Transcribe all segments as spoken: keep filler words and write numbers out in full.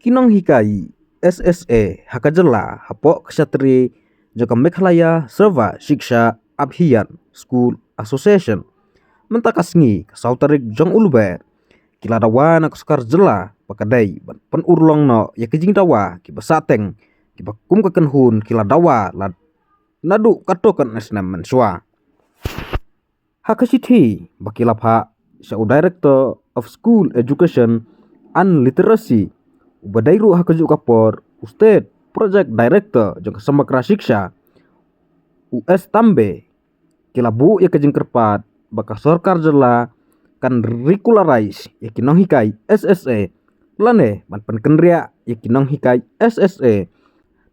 Ki nonghikai S S A ha ka jylla hapoh ka shatri jong ka Meghalaya Sarva Shiksha Abhiyan School Association mynta ka sngi ka saw tarik jong u Lber ki la dawa na ka sorkar jylla ba ka dei ban pynurlong noh ïa ki jingdawa kiba sahteng kiba kum ka kynhun ki la dawa la naduh katto katne snem mynshuwa. Ha ka shithi ba ki la phah sha u Director of School Education and Literacy, uba dei ruh ha kajuh ka por u State Project Director jong ka Samagra Shiksha, u S Tambe, ki la buh ïa ka jingkyrpad ba ka sorkar jylla kan regularise ïa ki nonghikai S S A lane ban pynkynriah ïa ki nonghikai S S A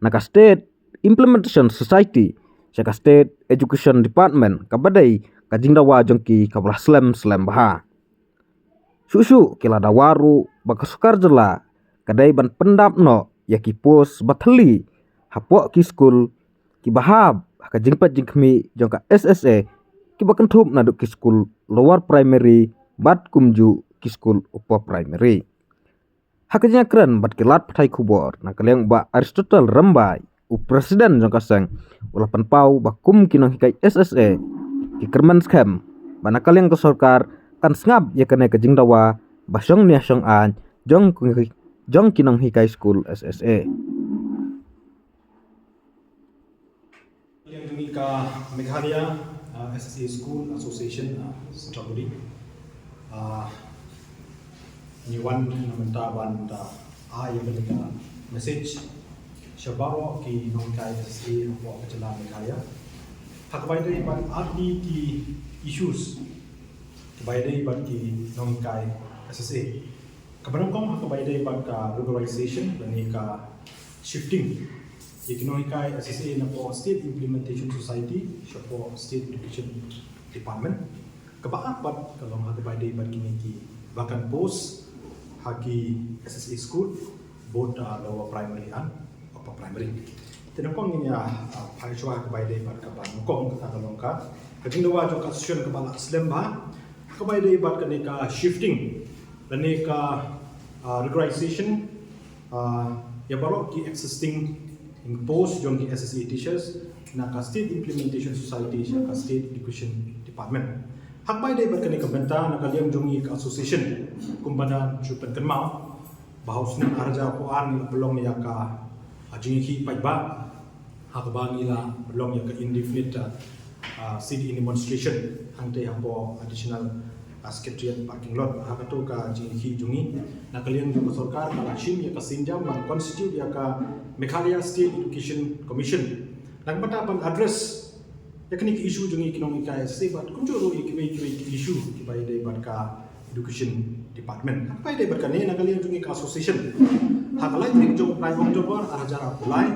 na ka State Implementation Society sha ka State Education Department, kaba dei ka jingdawa jong ki kaba la slem slem bha. Shuh shuh ki la dawa ruh ba ka sorkar jylla ka dei ban pyndap noh ïa ki post ba thylli hapoh ki skul kiba hap ha ka jingpeit jingkhmih jong ka S S A, kiba kynthup naduh ki skul lower primary bad kumjuh ki skul upper primary. Ha ka jingïakren bad ki lad pathai khubor, na ka liang u Bah Aristotle Rymbai, u President jong ka seng, u la pynpaw ba kum ki nonghikai S S A, ki kyrmen skhem ba na ka liang ka sorkar kan sngap ïa kane ka jingdawa ba shong nia shong aiñ jong ki, jong ki nonghikai skul S S A. Liang jong ngi ka Meghalaya, uh, S S A School Association, uh, Central Body. Uh, ngi wan na mynta ban da ai ïa ka message sha baroh ki nonghikai S S A hapoh ka jylla Meghalaya. Ha kaba ïadei bad ar tylli ki issues kaba ïadei bad ki nonghikai S S A. Kaba nyngkong ha kaba ïadei bad ka regularization lane ka shifting ïa ki nonghikai S S A napoh State Implementation Society shapoh State Education Department. Kaba ar pat ka long ha kaba ïadei bad kine ki vacant post ha ki S S A school, both, uh, lower primary and upper primary. Te nyngkong ngin ïa, uh, phai shuwa ha kaba ïadei bad kaba nyngkong, kata ka long ka, ka jingdawa jong ka association kaba la slem bha ha kaba ïadei bad kane ka shifting lane ka, uh, regularization, uh, ïa baroh ki existing post jong ki S S A teachers na ka State Implementation Society sha ka State Education Department. Ha kaba ïadei bad kane ka bynta, na ka liang jong ngi ka association, kumba ngi shu pynkynmaw ba ha u snem ar hajar arphew ar ngi la pynlong ïa ka, uh, jingïakhih paidbah ha kaba ngi la pynlong ïa ka indefinite, uh, uh, sit-in demonstration hangtei hapoh Additional, uh, Secretariat parking lot. Ha kato ka jingïakhih jong ngi, na ka liang jong ka sorkar ka la shim ïa ka sienjam ban constitute ïa ka Meghalaya State Education Commission. Nangta ban address ïa kine ki issue jong ngi ki nonghikai S S A bad kumjuh ruh ïa kiwei kiwei ki issue kiba ïadei bad ka Education Department. Ha kaba ïadei bad kane, na ka liang jong ngi ka association, ha ka lai tarik jong u bnai October ar hajar arphew lai,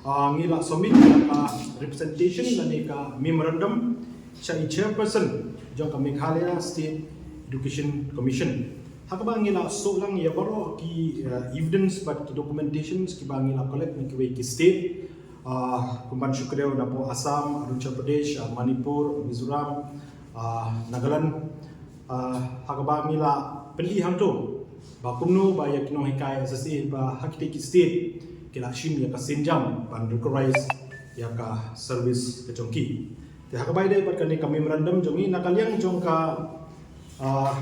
ah, ngi la submit ïa ka representation lane ka memorandum sha i chairperson jong ka Meghalaya State Education Commission, ha kaba ngi la shu ong ïa baroh ki, eh, evidence bad ki documentations kiba ngi la collect na kiwei ki state, ah, kumban shu kdew napoh Assam, Arunachal Pradesh, ah, Manipur, Mizoram, ah, Nagaland, ah, ha kaba ngi la pyni hangto ba kumno ba ïa ki nonghikai S S A ba ha kitei ki state ki la shim ïa ka sienjam ban regularize ïa ka service ka jong ki. Te ha kaba ïadei bad kane ka memorandum jong ngi, na ka liang jong ka, ah,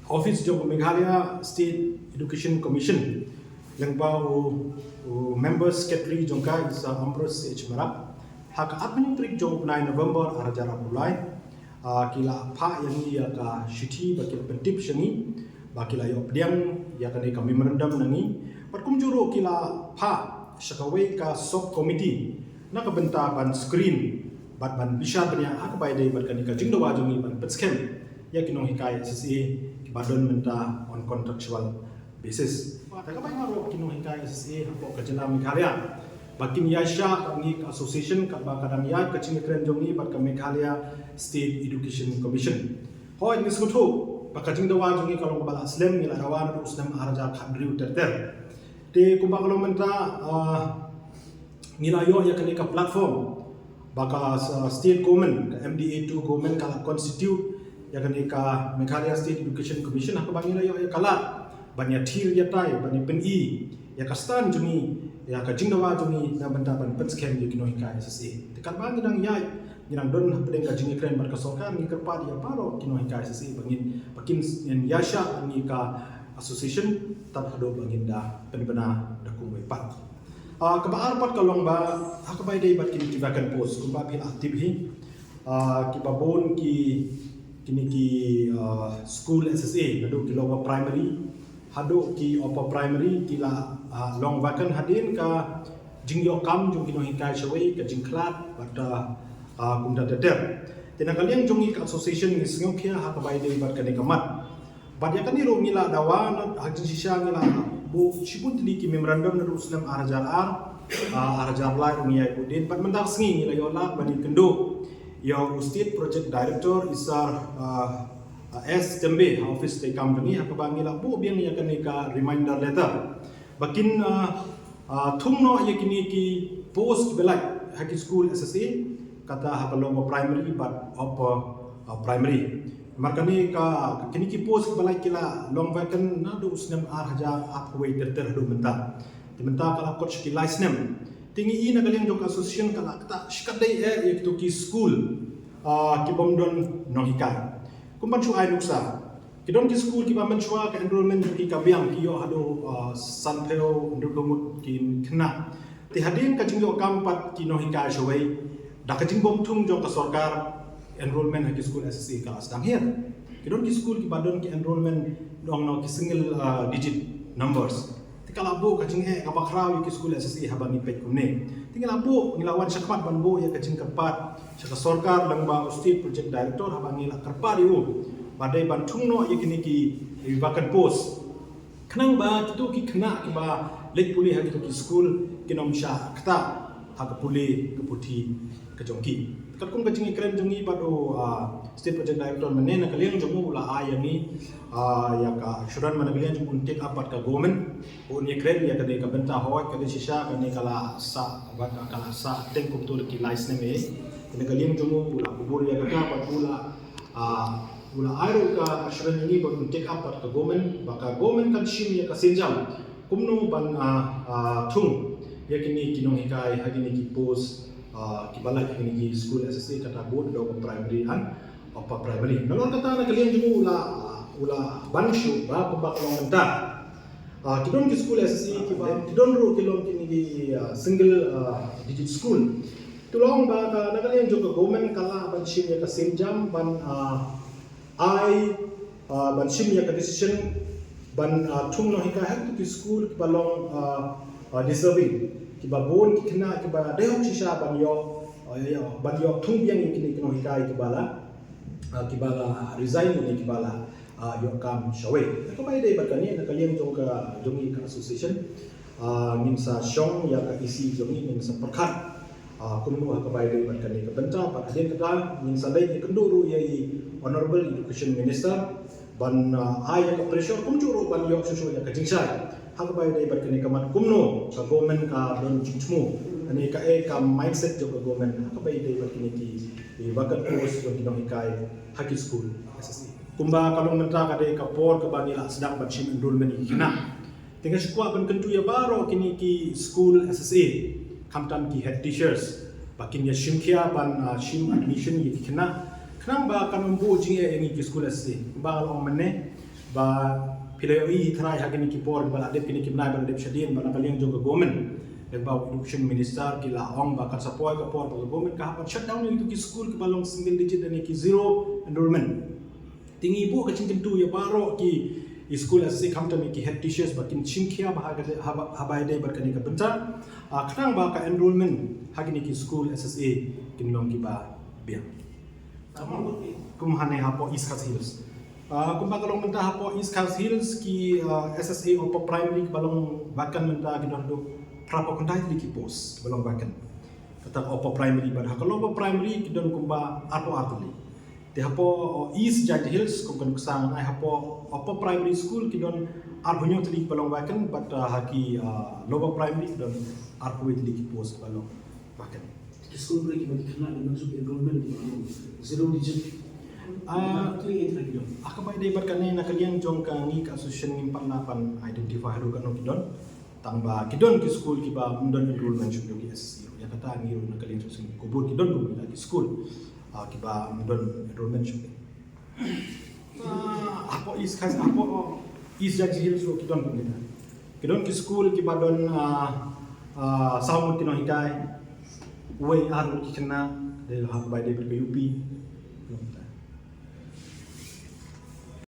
office jong ka Meghalaya State Education Commission, lyngba u, u member secretary jong ka, i Sir Ambrose H Marak, ha ka arphew tarik jong u bnai November ar hajar arphew lai, ah, ki la phah ïa ngi ïa ka shithi ba ki la pyntip sha ngi ba ki la ïoh pdiang ïa kane ka memorandum na ngi. Bad kumjuh ruh ki la phah sha kawei ka sub committee na ka bynta ban screen bad ban bishar bniah ha kaba ïadei bad kane ka jingdawa jong ngi ban pynskhem ïa ki nonghikai S S A kiba don mynta on contractual basis. Bad ha kaba ïadei bad ki nonghikai S S A hapoh ka jylla Meghalaya, ba kin ïaishah bad ngi ka association kaba ka dang ïaid ka jingïakren jong ngi bad ka Meghalaya State Education Commission. Hooid, ngi sngewthuh ba ka jingdawa jong ngi ka long kaba la slem, ngi la dawa naduh u snem ar hajar khathynriew ter ter. Te kumba ka long mynta, ah, ngi la ïoh ïa kane ka platform ba ka, ah, state government, ka M D A two government ka la constitute ïa kane ka Meghalaya State Education Commission, ha kaba ngi la ïoh ïa ka lad ban ïathir ïatai, ban ïapyni ïa ka stand jong ngi, ïa ka jingdawa jong ngi na bynta ban pynskhem ïa ki nonghikai S S A. Te katba ngi dang ïaid, ngi dang don hapdeng ka jingïakren bad ka sorkar, ngi kyrpad ïa baroh ki nonghikai S S A ba ngin, ba kin ïa shah ngi ka association tad haduh ba ngin da pynbna da kumwei pat. Ah, kaba ar pat ka long ba ha kaba ïadei bad kine ki vacant post, kumba phi la tip hi, ah, kiba bun ki, kine ki, ah, school S S A, naduh ki lower primary haduh ki upper primary, ki la, ah, long vacant hadien ka jingïoh kam jong ki nonghikai shawei, ka jingkhlad bad, ah, ah, kumta ter ter. Te na ka liang jong ngi ka association ngi sngewkhia ha kaba ïadei bad kane ka mat. Bad ïa kane ruh ngi la dawa na ha jingshisha ngi la buh shibun tylli ki memorandum naduh u snem ar hajar ar, ah, ar hajar lai ruh ngi ïa buh dien. Bad mynta ka sngi ngi la ïoh lad ban ïakynduh ïa u State Project Director i Sir, ah, ah, S Tembe ha office treikam jong ngi ha kaba ngi la buh biang ïa kane ka reminder letter ba kin, ah, ah, thung noh ïa kine ki post kiba lait ha ki school S S A, kata ha ka lower primary bad upper, ah, primary. Namar kane ka, kine ki post kiba lait ki la long vacant naduh u snem ar hajar arphew wei ter ter haduh mynta. Te mynta ka la kot sha ki lai snem. Te ngi i na ka liang jong ka association ka la ktah shikatdei eh ïa kito ki school, ah, ki bym don nonghikai. Kum ban shu ai nuksa, ki don ki school kiba mynshuwa ka enrollment jong ki ka biang, ki ïoh haduh, ah, sanphew hynriew ngut ki khynnah. Te hadien ka jingïoh kam pat ki nonghikai shawei, da ka jingbymthung jong ka sorkar, enrollment ha ki school S S A ka la sdang hiar. Ki don ki school kiba don ki enrollment dang na ki single, ah, digit numbers. Te ka la buh ka jingeh kaba khraw ïa ki school S S A haba ngi peit kumne. Te ngi la buh, ngi la wan shakhmat ban buh ïa ka jingkyrpad sha ka sorkar lyngba u State Project Director haba ngi la kyrpad ïa u ba dei ban thung noh ïa kine ki vacant post. Khnang ba kito ki khynnah kiba leit pule ha kito ki school kin ym shah ktah ha ka pule ka puthi ka jong ki. Katkum ka jingïakren jong ngi bad u, ah, State Project Director mynne, na ka liang jong u la ai ïa ngi, ah, ïa ka assurance ba na ka liang jong u un take up bad ka government, un ïakren ïa kane ka bynta. Hooid, kane shisha kane ka la sah, bad ka la sah teng kumto da ki lai snem eh. Na ka liang jong u la kubur ïa kata bad u la, ah, u la ai ruh ka assurance ïa ngi ba un take up bad ka government, ba ka government kan shim ïa ka sienjam kumno ban, ah, ah, thung ïa kine ki nonghikai ha kine ki post, ah, kiba lait ha kine ki school S S A, kata both lower primary and upper primary. Nalor kata na ka liang jong u la, ah, u la ban shuh ba kumba ka long mynta. Ah, ki don ki school S S A kiba, ki don ruh ki long kine ki, ah, single, ah, digit school. To long ba ka, na ka liang jong ka government ka lah ban shim ïa ka sienjam ban, ah, ai, ah, ban shim ïa ka decision ban, ah, thung nonghikai ha kito ki school kiba long, ah, ah, deserving, kiba bun ki khynnah kiba dei hok shisha ban ïoh, ah, ïa, ban ïoh thung biang ïa kine ki nonghikai kiba la, ah, kiba la resign ne kiba la, ah, ïoh kam shawei. Na kaba ïadei bad kane, na ka liang jong ka, jong ngi ka association, ah, ngin sa shong ïa ka E C jong ngi, ngin sa pyrkhat, ah, kumno ha kaba ïadei bad kane ka bynta. Bad hadien kata ngin sa leit ïakynduh ruh ïa i Honourable Education Minister ban, ah, ai ïa ka pressure kumjuh ruh ban ïoh shuh shuh ïa ka jingshai ha kaba ïadei bad kane ka mat, kumno ka government ka don jingthmu, kane ka, eh, ka mindset jong ka government ha kaba ïadei bad kine ki, ki vacant post jong ki nonghikai ha ki school S S A. Kumba ka long mynta ka dei ka por kaba ngi la sdang ban shim enrollment ïa ki khynnah. Te nga shu kwah ban kyntu ïa baroh kine ki school S S A, khamtam ki head teachers, ba kin ïa shim khia ban, ah, shim admission ïa ki khynnah, khnang ba kan ym buh jingeh ïa ngi ki school S S A. Kumba nga la ong mynne, ba phi la ïohi hi trai ha kine ki por ba la dep, kine ki bnai ba la dep shadien, ba na ka liang jong ka government, lyngba u education minister ki la ong ba kan sa poi ka por ba ka government ka hap ban shut down ïa kito ki school kiba long single digit ne ki zero enrollment. Te ngi buh ka jingkyntu ïa baroh ki, i school S S A khamtam ïa ki head teachers ba kin shim khia ba ha ka, ha ba, ha ba ïadei bad kane ka bynta, ah, khnang ba ka enrollment ha kine ki school S S A kin long kiba biang. Kum hangne hapoh East Khasi Hills. Ah, kumba ka long mynta hapoh East Khasi Hills ki, ah, S S A upper primary kiba long vacant mynta ki don haduh phra phew khyndai tylli ki post kiba long vacant. Kata ka upper primary, bad ha ka lower primary ki don kumba arphew ar tylli. Te hapoh, uh, East Jaintia Hills, kum ka nuksa ngan ai, hapoh upper primary school ki don arphew hynñiew tylli kiba long vacant, bad, uh, ha ki, uh, lower primary ki don arphew wei tylli ki post kiba long vacant. Ki school kiba ki khynnah ki nang suk enrollment kiba long zero digit. Ah, ha kaba ïadei bad kane, na ka liang jong ka ngi ka association ngim pat lah ban identify haduh katno ki don. Tang ba ki don ki skul kiba ym don enrollment shuh ïa ki S S C. Ïa kata ngi ruh na ka liang jong ka seng kubur ki don kumne ki skul, ah, kiba ym don enrollment shuh. Ah, hapoh East Khasi, hapoh East Jaintia Hills ruh ki don kumne. Ki don ki skul kiba don, ah, ah, saw ngut ki nonghikai, wei ar ngut ki khynnah, dei ha kaba ïadei bad ka U P.